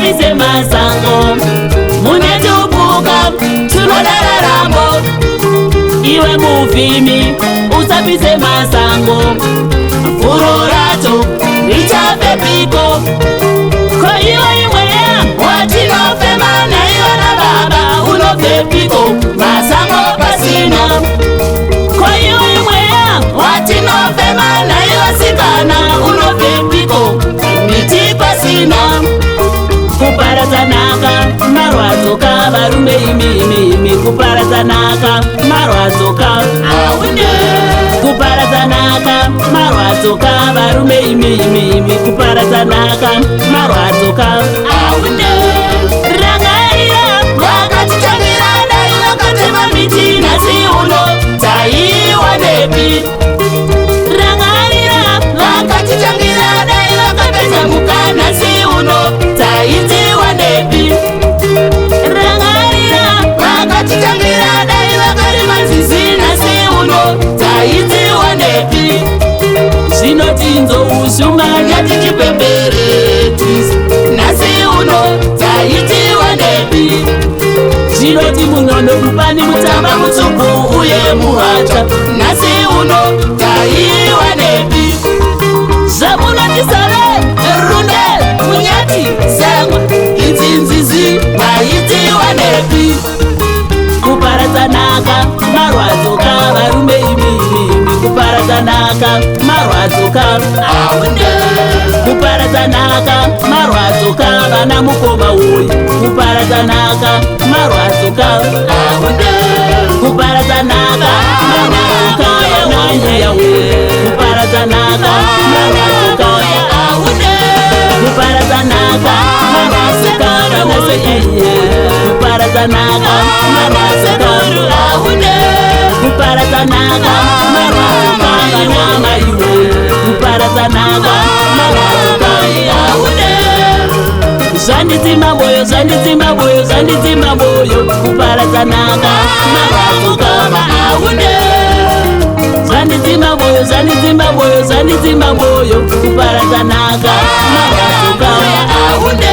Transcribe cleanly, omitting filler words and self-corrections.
Musapise masango, mune tupuka tunoda raramo. Iwe muvhimi, usapise masango, furo racho richabvepiko? Ko iwe imweya watinofema naiwe nababa unobvepiko masango pasina? Ko iwe imweya watinofema naiwe sikana unobvepiko miti pasina? Kuparadzanaka marwadzoka, varume imi imi imi, kuparadzanaka marwadzoka. Aune. Kuparadzanaka marwadzoka, varume imi imi imi, kuparadzanaka marwadzoka. Aune. Rangarira vakatitangira, dai vakatema miti nhasi uno taiwanepi? Rangarira vakatitangira, dai vakapedza muka nhasi uno taidziwanepi? Rangarira vakatitangira, dai vakarima nzizi nhasi uno taidziwanepi? Zvinoti nzou, shumba, nyati, chipemberetis nhasi uno taitiwanepi? Zvinoti munono, mupani, mutamba, mutsvuku uye muhacha nhasi uno taiwanepi? Zvamunoti save, runde, munyati, sengwa, idzi nzizi maitiwanepi? Kuparadzanaka marwadzoka, varume imi imi imi, kuparadzanaka marwadzoka. Aune. Kuparadzanaka marwadzoka, vana mukoma uyu, kuparadzanaka marwadzoka. Aune. Kuparadzanaka marwadzoka, vana mbuya uyu, kuparadzanaka marwadzoka. Aune. Kuparadzanaka marwadzoka, vana sekuru, kuparadzanaka marwadzoka. Aune. Kuparadzanaka marwadzoka, vana maiwe, kuparadzanaka marwadzoka. Aune. Zvandidzima moyo, zvandidzima moyo, zvandidzima moyo, kuparadzanaka marwadzoka. Aune. Zvandidzima moyo, zvandidzima moyo, zvandidzima moyo, kuparadzanaka marwadzoka. Aune.